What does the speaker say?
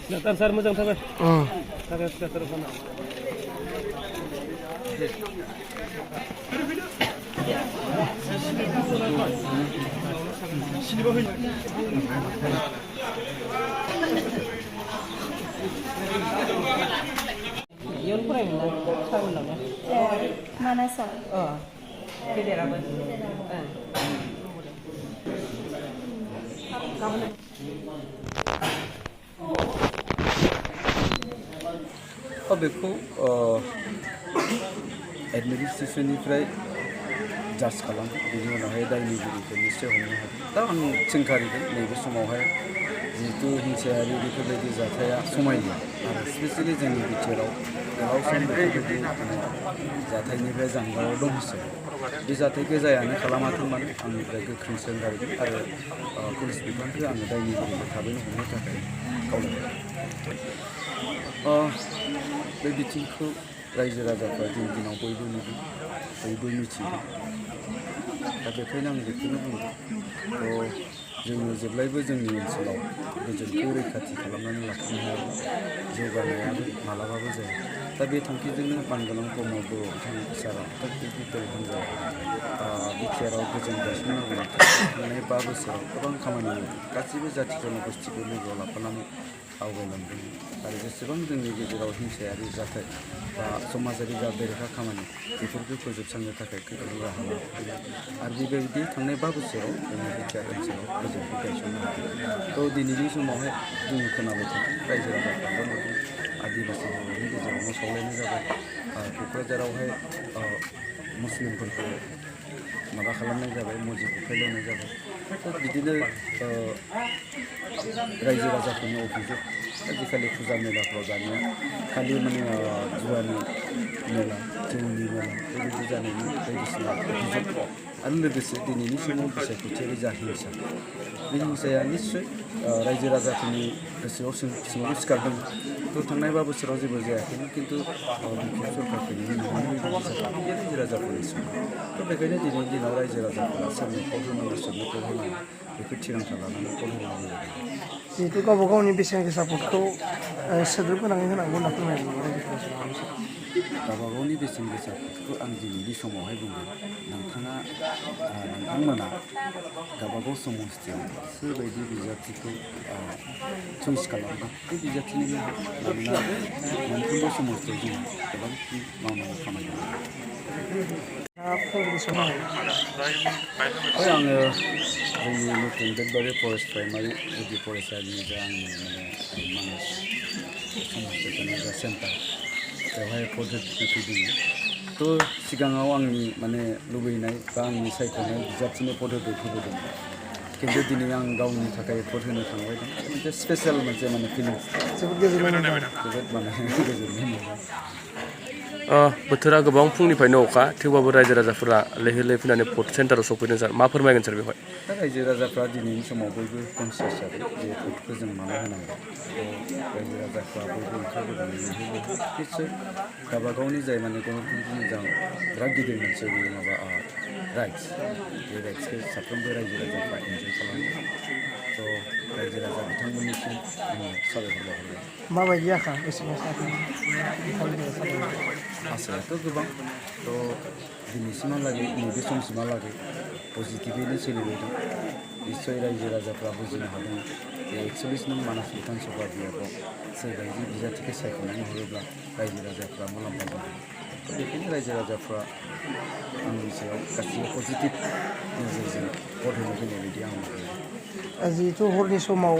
Ansar moजां थाबाय थाबाय फिसाफोर खाना इयावनो फरायोमोन ना सारमोननावनो मानासाव गेदेराबो बेखौ एडमिनिस्ट्रेसननिफ्राय जाज खालामो बेनि उनावहाय दायनिगिरिखौ निश्चय हमनो हागोन दा आं सोंखारिगोन नैबे समावहाय जिहेतु हिंसायारि बेफोरबायदि जाथाया समायना आरो स्पेसियेलि जोंनि बिटिआरआव गोलाव सम बेफोरबायदि जाथायनिफ्राय जानगाराव दं हिसाबै बे जाथायखौ जायानो खालामाथों मानो आंनिफ्राय गोख्रों सोंखारिगोन आरो पुलिस बिफानखौ आङो दायनिगिरिखौ थाबैनो हमनो थाखाय खावलायगोन बे बिथिंखौ रायजो राजाफ्रा दिनाव बयबो नुदों बयबो मिथिदों दा बेखायनो आं बेखौनो बुंदों जोङो जेब्लायबो जोंनि ओनसोलाव गोजोनखौ रैखाथि खालामनानै लाखिनो हायाब्ला जौगानायाबो मालाबाबो जाया दा बे थांखिजोंनो मानगोनां ब्रह्म बर' बिथां सारा टेकनिकेल हान्जा बिटिआरआव गोजोन गायसननांगौनि थांनाय 5 बोसोराव गोबां खामानि मावदों गासैबो जाथि जनगोष्ठीखौ लोगोआव लाफानानै आवगायलांदों आरो जेसेबां जोंनि गेजेराव हिंसायारि जाथाय बा समाजारि जा बेरेखा खामानि बेफोरखौ फोजोबस्रांनो थाखाय गोख्रों राहा लादों आरो बेबायदि थांनाय 5 बोसोराव जोंनि बिटिआर ओनसोलाव गोजोनखौ गायसननो हादों दिनैनि समावहाय जोङो खोनाबाय थादों रायजो राजाफ्राबो नुदों आदिबासि बर'नि गेजेरावनो सावलायनाय जाबाय क'क्राझारावहाय मुस्लिमफोरखौ माबा खालामनाय जाबाय मस्जिद बुफायलायनाय जाबाय बिदिनो रायजो राजाफोरनि अभियोग आजिखालि फुजा मेलाफ्राव दानिया खालि माने जुवानि मेला जौनि मेला बेबायदि जानायनि बायदिसिना अभियोग आरो लोगोसे दिनैनि समाव बिसायख'थियारि जा हिंसा बे हिंसाया निस्सय रायजो राजाफोरनि गोसोआव सिङाव सिखारदों थांनाय 5 बोसोराव जेबो जायाखैमोन खिन्थु बिटिआर सरकार फैनायनि उनाव बेबायदि रायजो राजाफोरनि सिङाव बेखायनो दिनैनि दिनाव रायजो राजाफोरा सोरनो भट होनांगौ सोरनो भट होनांगौ बेखौ थिरांथा लानानै भट होनांगौ जिहेतु गावबा गावनि बेसेन गोसा भटखौ सोद्रोब गोनाङै होनांगौ होनना फोरमायदों गावबा गावनि बेसेन गोसा भटखौ आं दिनैनि समावहाय बुंगोन नोंथांमोना गावबा गाव समस्थियाव सोरबायदि बिजाथिखौ चइस खालामदों बे बिजाथिनिनो मानोना मोनफ्रोमबो समस्थियाव जों गोबांखि मावनांगौ खामानि दं आङो जोंनि नতুन बेदबारि फरेस्ट प्राइमारि गुदि फरायसालिनि जा आंनि मानास समाज जा सेन्टार बेवहाय भट होनो फैदों सिगाङाव आंनि लुबैनाय बा आंनि सायख'नाय बिजाथिनो भट होबोदों खिन्थु दिनै आं गावनि थाखाय भट होनो थांबाय दं मोनसे स्पेसियेल मोनसे फिलिंस जोबोद गोजोननाय मोनदों बोथोरा गोबां फुंनिफ्रायनो अखा थेवबाबो रायजो राजाफोरा लैहोर लैहोर फैनानै भट सेन्टाराव सफैदों सार मा फोरमायगोन सार बेवहाय दा रायजो राजाफ्रा दिनैनि समाव बयबो कनसियास जाबाय जे भटखौ जों मानो होनांगौ रायजो राजाफ्रा बयबो ओंखारबोदों निस्सय गावबा गावनि जाय गणतन्त्रनि जा बिराद गिदिर मोनसे राइट्स बे राइट्सखौ साफ्रोमबो रायजो राजाफ्रा एन्जय खालामो रायजो राजा बिथांमोननिसिम आङो साबायखर बावहरबाय माबायदि आखा आसायाथ' गोबां दिनैसिमहालागै नैबे समसिमहालागै पजिटिभैनो सोलिबाय दं निस्सय रायजो राजाफ्रा बुजिनो हादों जे 41 नं मानास बिधानसभा बियाबाव सोरबायदि बिजाथिखौ सायख'नानै हरोब्ला रायजो राजाफ्रा मुलाम्फा जागोन बेखायनो रायजो राजाफ्रा आंनि सायाव गासिबो पजिटिभ नोजोरजों भट होनो फैनाय बायदि आं नुयो जिहेतु हरनि समाव